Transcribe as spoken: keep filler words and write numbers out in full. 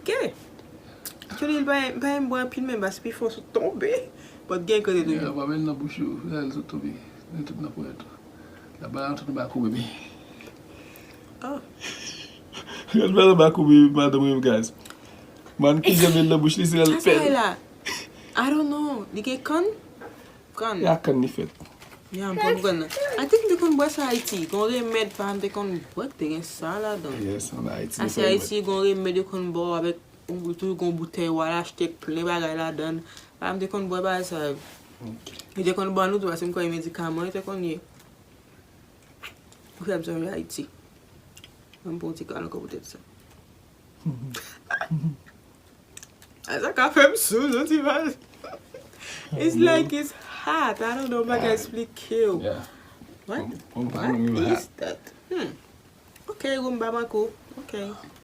Ke? Actually, li pa, pa menm bwè anpil, men bas pi fò sot tonbe. But gen kote toujou. Yo pa menm nan bouch ou, la li sot tonbe. Li tout nan ponyèt ou. La ba antre nan bakou bebe. Oh. Yo pa nan bakou bebe, madanm mwen, guys. Man ki janm nan bouch li, se Sa l sa e la. I don't know. Li gen kann? Kann. Ya kann li fèt. Ya, m konn kann nan. I think m te konn bwè sa Ayiti. Gon remèd pa m te konn bwè ki te gen sa ladan. Yes, an Ayiti. Ase Ayiti, gon remèd yo konn ba w avèk, ou tou gon boutèy w al achte plen bagay ladan. Pa m te konn bwè bagay sa yo. Yo te konn ban nou tou, paske m kwè medikaman yo te konn ye. Ou fè m sonje Ayiti. Mwen m pran yon ti kal ankò poutèt sa. A sa ka fè m sou, yon ti bal. It's like it's hot. I don't know, m pa ka eksplike w. Yeah. What? Kom pa nou What menm is that? Hmm. Ok, Roomba Marco. Ok.